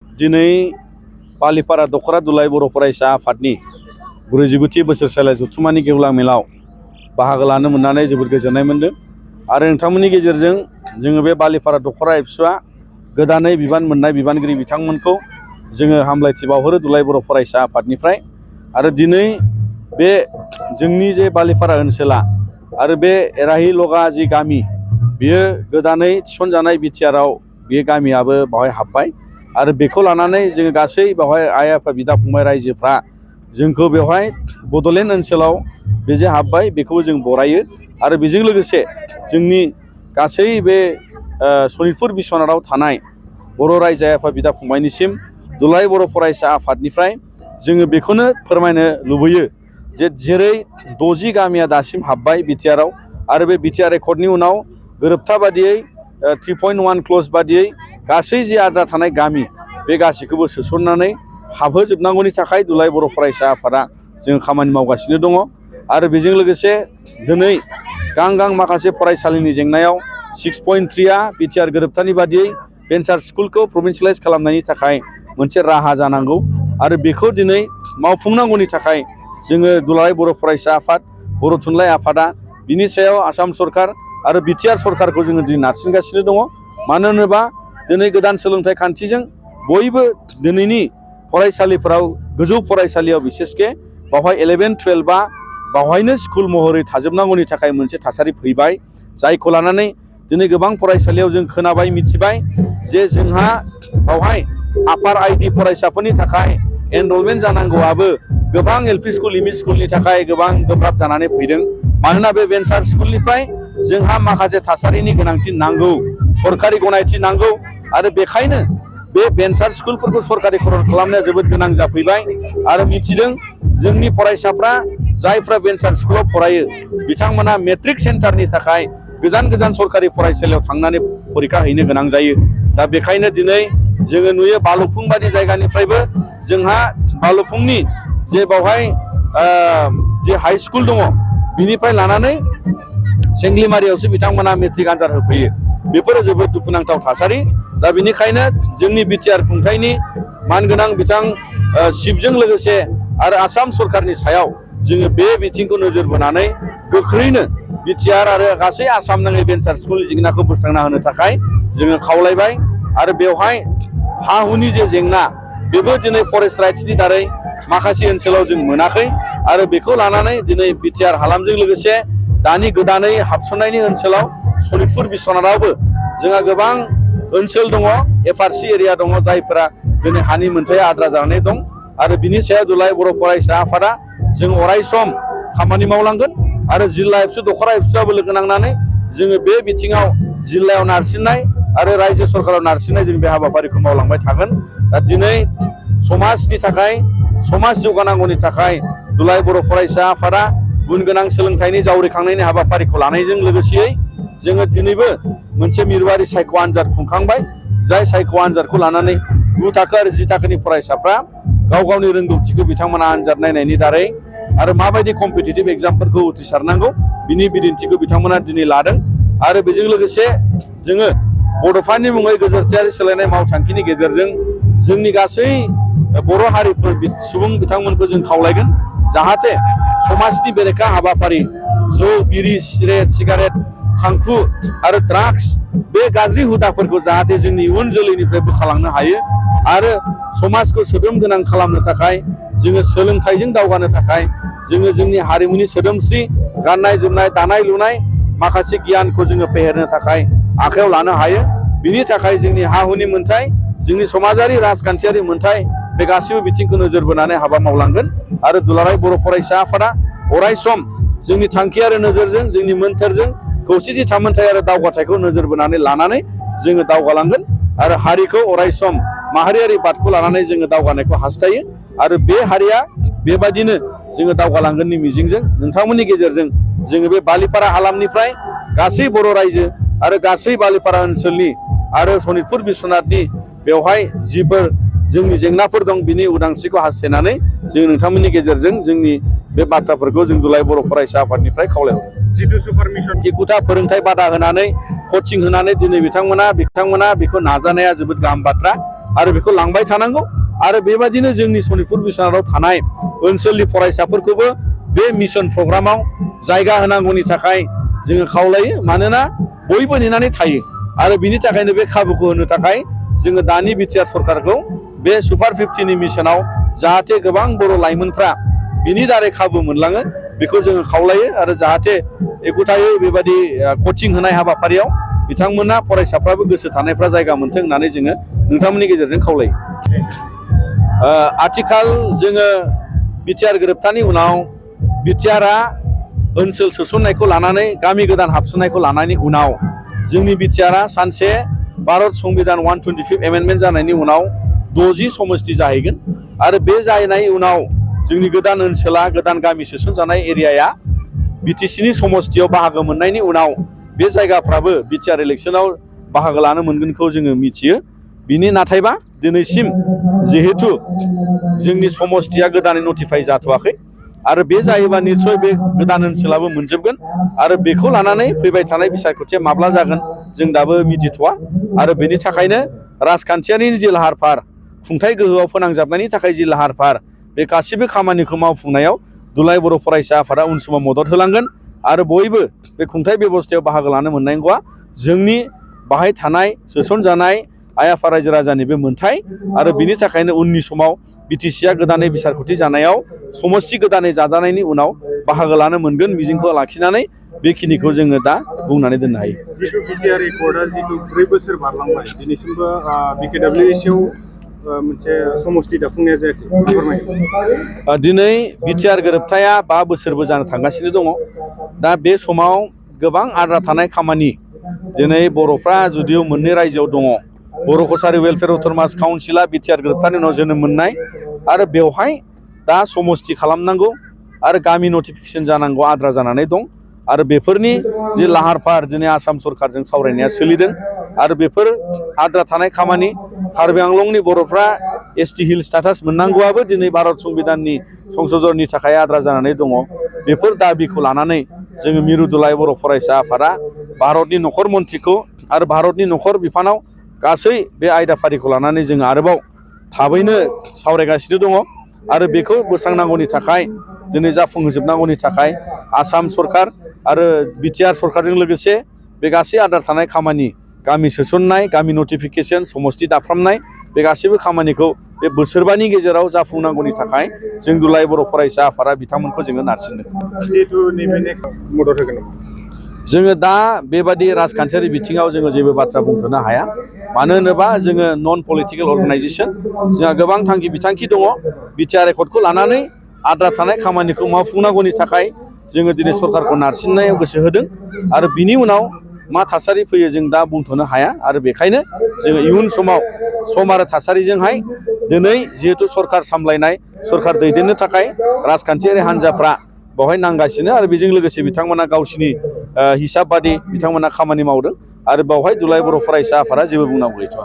दिनै बालिपारा दखरा दुलाय बर' फरायसा आफादनि 49थि बोसोरसालिया जथुम्मानि गेवलां मेलाव बाहागो लानो मोननानै जोबोद गोजोननाय मोनदों आरो नोंथांमोननि गेजेरजों जोङो बे बालिपारा दखरा एबसुआ गोदानै बिबान मोननाय बिबानगिरि बिथांमोनखौ जोङो हामलायथि बावहरो दुलाय बर' फरायसा आफादनिफ्राय। आरो दिनै बे जोंनि जे बालिपारा ओनसोला आरो बे एराहि लगा जि गामि बियो गोदानै थिसनजानाय बिटिआरआव बे गामियाबो बावहाय हाबबाय आरो बेखौ लानानै जोङो गासै बेवहाय आइ आफा बिदा फंबाय रायजोफ्रा जोंखौ बेवहाय बड'लेण्ड ओनसोलाव बे जे हाबबाय बेखौबो जों बरायो आरो बेजों लोगोसे जोंनि गासै बे सनितपुर बिस्वनाथआव थानाय बर' रायजो आइ आफा बिदा फंबायनिसिम दुलाराय बर' फरायसा आफादनिफ्राय जोङो बेखौनो फोरमायनो लुबैयो जे जेरै 60 गामिया दासिम हाबबाय बिटिआरआव आरो बे बिटिआर रेकर्डनि उनाव गोरोबथा बादियै 3.1 क्लज बादियै गासै जे आद्रा थानाय गामि बे गासैखौबो सोसननानै हाबहोजोबनांगौनि थाखाय दुलाराय बर' फरायसा आफादा जों खामानि मावगासिनो दङ। आरो बेजों लोगोसे दिनै गां माखासे फरायसालिनि जेंनायाव 6.3आ बिटिआर गोरोबथानि बादियै भेन्सार स्कुलखौ प्रभिन्सियेलाइज खालामनायनि थाखाय मोनसे राहा जानांगौ आरो बेखौ दिनै मावफुंनांगौनि थाखाय जोङो दुलाराय बर' फरायसा आफाद बर' थुनलाइ आफादा बिनि सायाव आसाम सरकार आरो बिटिआर सरकारखौ जोङो दिनै नारसिनगासिनो दङ। मानो होनोबा दिनै गोदान सोलोंथाइ खान्थिजों बयबो दिनैनि फरायसालिफोराव गोजौ फरायसालियाव बिसेसके बावहाय 11-12आ बावहायनो स्कुल महरै थाजोबनांगौनि थाखाय मोनसे थासारि फैबाय जायखौ लानानै दिनै गोबां फरायसालियाव जों खोनाबाय मिथिबाय जे जोंहा बावहाय आपार आइडि फरायसाफोरनि थाखाय एनरलमेन्ट जानांगौआबो गोबां एलपि स्कुल एमइ स्कुलनि थाखाय गोबां गोब्राब जानानै फैदों। मानोना बे भेन्सार स्कुलनिफ्राय जोंहा माखासे थासारिनि गोनांथि नांगौ, सरकारि गनायथि नांगौ आरो बेखायनो बे भेन्सार स्कुलफोरखौ सरकारिकरन खालामनाया जोबोद गोनां जाफैबाय आरो मिथिदों जोंनि फरायसाफ्रा जायफ्रा भेन्सार स्कुलाव फरायो बिथांमोना मेट्रिक सेन्टारनि थाखाय गोजान सरकारि फरायसालियाव थांनानै फरिखा हैनो गोनां जायो। दा बेखायनो दिनै जोङो नुयो बालुफुं बादि जायगानिफ्रायबो जोंहा बालुफुंनि जे बावहाय जे हाइ स्कुल दङ बिनिफ्राय लानानै सेंग्लिमारियावसो बिथांमोना मेट्रिक आनजाद होफैयो। बेफोरो जोबोद दुखुनांथाव थासारि। दा बेनिखायनो जोंनि बिटिआर खुंथायनि मानगोनां बिथां शिबजों लोगोसे आरो आसाम सरकारनि सायाव जोङो बे बिथिंखौ नोजोर बोनानै गोख्रैनो बिटिआर आरो गासै आसाम नाङै भेन्सार स्कुलनि जेंनाखौ बोस्रांना होनो थाखाय जोङो खावलायबाय। आरो बेवहाय हा हुनि जे जेंना बेबो दिनै फरेस्ट राइट्सनि दारै माखासे ओनसोलाव जों मोनाखै आरो बेखौ लानानै दिनै बिटिआर हालामजों लोगोसे दानि गोदानै हाबसननायनि ओनसोलाव सनितपुर बिस्वनाथआवबो जोंहा गोबां ओनसोल दङ, एफआरसि एरिया दङ जायफोरा दिनै हानि मोनथाया आद्रा जानानै दं आरो बिनि सायाव दुलाराय बर' फरायसा आफादा जों अरायसम खामानि मावलांगोन आरो जिल्ला एबसु दखरा एबसुआबो लोगो नांनानै जोङो बे बिथिङाव जिल्लायाव नारसिननाय आरो रायजो सरकाराव नारसिननाय जों बे हाबाफारिखौ मावलांबाय थागोन। दा दिनै समाजनि थाखाय समाज जौगानांगौनि थाखाय दुलाराय बर' फरायसा आफादा गुन गोनां सोलोंथाइनि जावरिखांनायनि हाबाफारिखौ लानायजों लोगोसेयै जोङो दिनैबो मोनसे मिरुआरि सायख' आनजाद खुंखांबाय। जाय सायख' आनजादखौ लानानै 9 थाखो आरो 10 थाखोनि फरायसाफ्रा गावनि रोंगौथिखौ बिथांमोना आनजाद नायनायनि दारै आरो माबायदि कम्पिटिटिभ एग्जामफोरखौ उथ्रिसारनांगौ बिनि बिदिन्थिखौ बिथांमोना दिनै लादों। आरो बेजों लोगोसे जोङो बड'फानि मुङै गोजोरथायारि सोलायनाय मावथांखिनि गेजेरजों जोंनि गासै बर' हारिफोर सुबुं बिथांमोनखौ जों खावलायगोन जाहाथे समाजनि बेरेखा हाबाफारि जौ बिरि सिगारेट थांखु आरो ड्राग्स बे गाज्रि हुदाफोरखौ जाहाथे जोंनि इयुन जोलैनिफ्राय बोखालांनो हायो आरो समाजखौ सोद्रोम गोनां खालामनो थाखाय जोङो सोलोंथाइजों दावगानो थाखाय जोङो जोंनि हारिमुनि सोदोमस्रि गाननाय जोमनाय दानाय लुनाय माखासे गियानखौ जोङो फेहेरनो थाखाय आखायाव लानो हायो। बिनि थाखाय जोंनि हा हुनि मोनथाय, जोंनि समाजारि राजखान्थियारि मोनथाय बे गासैबो बिथिंखौ नोजोर बोनानै हाबा मावलांगोन आरो दुलाराय बर' फरायसा आफादा अरायसम जोंनि थांखि आरो नोजोरजों जोंनि मोन्थोरजों खौसेथि थामोनथाय आरो दावगाथायखौ नोजोर बोनानै लानानै जोङो दावगालांगोन आरो हारिखौ अरायसम माहारियारि बादखौ लानानै जोङो दावगानायखौ हास्थायो आरो बे हारिया बेबायदिनो जोङो दावगालांगोननि मिजिंजों नोंथांमोननि गेजेरजों जोङो बे बालिपारा हालामनिफ्राय गासै बर' रायजो आरो गासै बालिपारा ओनसोलनि आरो सनितपुर बिस्वनाथनि बेवहाय जिफोर जोंनि जेंनाफोर दं बिनि उदांस्रिखौ हास्थायनानै जों नोंथांमोननि गेजेरजों जोंनि बे बाथ्राफोरखौ जों दुलाराय बर' फरायसा आफादनिफ्राय खावलायहरो। जिथु सुपार मिशन एखुथा फोरोंथाय बादा होनानै कचिं होनानै दिनै बिथांमोना बेखौ नाजानाया जोबोद गाहाम बाथ्रा। आरो बेखौ लांबाय थानांगौ आरो बेबादिनो जोंनि सनितपुर बिस्वनाथाव थानाय ओनसोलनि फरायसाफोरखौबो बे मिशन प्रग्रामाव जायगा होनांगौनि थाखाय जोङो खावलायो मानोना बयबो नेनानै थायो आरो बिनि थाखायनो बे खाबुखौ होनो थाखाय जोङो दानि बिटिआर सरकारखौ बे सुपार 50नि मिशनाव जाहाथे गोबां बर' लाइमोनफ्रा बिनि दारै खाबु मोनलाङो बेखौ जोङो खावलायो आरो जाहाथे एखुथायै बेबादि कचिं होनाय हाबाफारियाव बिथांमोना फरायसाफ्राबो गोसो थानायफ्रा जायगा मोनथों होननानै जोङो नोंथांमोननि गेजेरजों खावलायो। आथिखाल जोङो बिटिआर गोरोबथानि उनाव बिटिआरआ ओनसोल सोसननायखौ लानानै गामि गोदान हाबसननायखौ लानायनि उनाव जोंनि बिटिआरआ सानसे भारत संबिधान 125 एमेन्डमेन्ट जानायनि उनाव 60 समस्ति जाहैगोन आरो बे जानायनि उनाव जोंनि गोदान ओनसोला गोदान गामि सोसनजानाय एरियाया बिटिसिनि समस्तियाव बाहागो मोननायनि उनाव बे जायगाफ्राबो बिटिआर इलेक्सनाव बाहागो लानो मोनगोनखौ जोङो मिथियो। बिनि नाथायबा दिनैसिम जिहेतु जोंनि समस्तिया गोदानै नटिफाइ जाथ'वाखै आरो बे जायोबा निस्सय बे गोदान ओनसोलाबो मोनजोबगोन आरो बेखौ लानानै फैबाय थानाय बिसायख'थिया माब्ला जागोन जों दाबो मिथिथ'वा आरो बेनि थाखायनो राजखान्थियारि जि लाहार फाहार खुंथाय गोहोआव फोनांजाबनायनि थाखाय जि लाहार फाहार बे गासिबो खामानिखौ मावफुंनायाव दुलाराय बर' फरायसा आफादा उन समाव मदद होलांगोन आरो बयबो बे खुंथाय बेबस्थायाव बाहागो लानो मोननांगौआ जोंनि बाहाय थानाय सोसनजानाय आइ आफा रायजो राजानि बे मोन्थाय आरो बिनि थाखायनो उननि समाव बिटिसिआ गोदानै बिसायख'थि जानायाव समस्ति गोदानै जाजानायनि उनाव बाहागो लानो मोनगोन मिजिंखौ लाखिनानै बेखिनिखौ जोङो दा बुंनानै दोननो हायो। जितु बिटिआर एकर्डआ जितु 4 बोसोर बारलांबाय दिनैसिमबो बिकेडब्लिउएसआव मोनसे समस्ति दाफुंनाया जायाखै। दिनै बिटिआर गोरोबथाया 5 बोसोरबो जानो थांगासिनो दङ। दा बे समाव गोबां आद्रा थानाय खामानि दिनै बर'फ्रा जुदिও मोननै रायजोआव दङ बर' कसारि वेलफेयार अट'नमास काउन्सिला बिटिआर गोरोबथानि उनाव जोनोम मोननाय आरो बेवहाय दा समस्ति खालामनांगौ आरो गामि नटिफिकेसन जानांगौ आद्रा जानानै दं आरो बेफोरनि जि लाहार फाहार दिनै आसाम सरकारजों सावरायनाया सोलिदों आरो बेफोर आद्रा थानाय खामानि कार्बि आंलंनि बर'फ्रा एसटि हिल स्टेटास मोननांगौआबो दिनै भारत संबिधाननि संशोधननि थाखाय आद्रा जानानै दङ। बेफोर दाबिखौ लानानै जोङो मिरु दुलाराय बर' फरायसा आफादा भारतनि नखर मन्थ्रिखौ आरो भारतनि नखर बिफानाव गासै बे आयदाफारिखौ लानानै जोङो आरोबाव थाबैनो सावरायगासिनो दङ आरो बेखौ बोस्रांनांगौनि थाखाय दिनै जाफुंहोजोबनांगौनि थाखाय आसाम सरकार आरो बिटिआर सरकारजों लोगोसे बे गासै आद्रा थानाय खामानि गामि सोसननाय गामि नटिफिकेसन समस्ति दाफ्रामनाय बे गासैबो खामानिखौ बे बोसोरबानि गेजेराव जाफुंनांगौनि थाखाय जों दुलाराय बर' फरायसा आफादा बिथांमोनखौ जोङो नारसिनदों। जितु नैबे नेक्स्ट मदद होगोन नामा? जोङो दा बेबादि राजखान्थियारि बिथिङाव जोङो जेबो बाथ्रा बुंथ'नो हाया मानो होनोबा जोङो नन पलिटिकेल अर्गानाइजेसन जोंहा गोबां थांखि बिथांखि दङ बिटिआर एकर्डखौ लानानै आद्रा थानाय खामानिखौ मावफुंनांगौनि थाखाय जोङो दिनै सरकारखौ नारसिननायाव गोसो होदों आरो बिनि उनाव मा थासारि फैयो जों दा बुंथ'नो हाया आरो बेखायनो जोङो इयुन समाव सम आरो थासारिजोंहाय दिनै जिहेतु सरकार सामलायनाय सरकार दैदेननो थाखाय राजखान्थियारि हान्जाफ्रा बेवहाय नांगासिनो आरो बेजों लोगोसे बिथांमोना गावसिनि हिसाब बादि बिथांमोना खामानि मावदों आरो बेवहाय दुलाराय बर' फरायसा आफादा जेबो बुंनांगौ गैथ'आ।